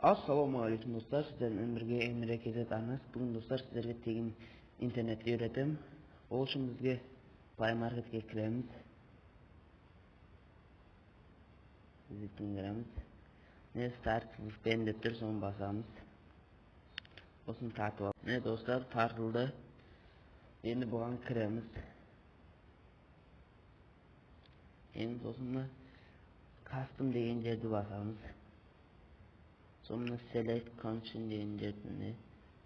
Ассалаумағалейкум, достар! Сіздермен бірге Эмре KZ арнасы. Бүгін, достар, сіздерге тегін интернетті үйретемін. Ол үшін бізге Play Marketке кіреміз. Візитін кіреміз. Не Start VPN деп тұр, соны басамыз. Осыны тартып ал. Міне, достар, тартылды. Енді бұған кіреміз. Енді сосын мына Custom деген жерді басамыз. Sonra Select Connection деген жеріне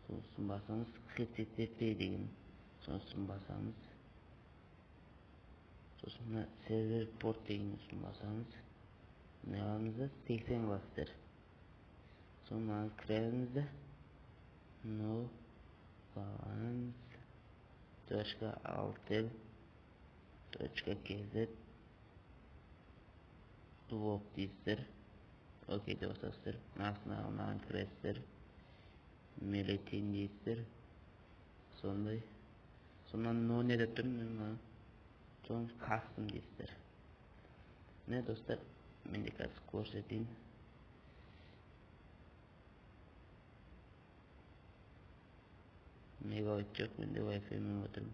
сосын басамыз. HTTP деген сосын басамыз. Сосын мына Server Port деген сосын басамыз. Мына аламыз да 80 қыласыздар. Соны мынаған кіреміз да no balance точка altel точка kz swap дейсіздер. Окей деп басасыздар. Мынасына мынаған кіресіздер. Мелетин дейсіздер. Сондай. Сонан но не деп тұрмын мен мына. Соны кастом дейсіздер. Міне, достар, мен де қазір көрсетейін. Мегабайт жоқ менде, Wi-Fi мен отырмын.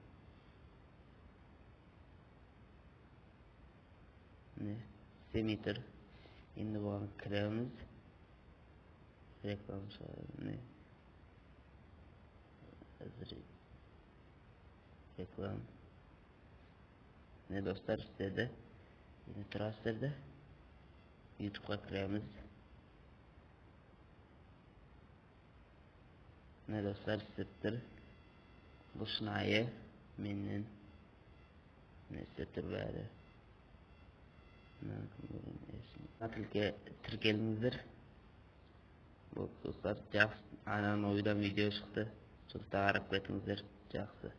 Міне, істемей тұр. Енді бұған кіреміз. Реклама шығады. Міне. Қазір реклама. Міне, достар, істеді. Енді тұрасыздар да YouTube'ға кіреміз. Міне, достар, істеп тұр. Бұл шынайы менен. Міне, істеп тұр бәрі. Тіркеліңіздер. Болды, достар, жақсы. Анан ойдан видео шықты. Соны да қарап кетіңіздер. Жақсы.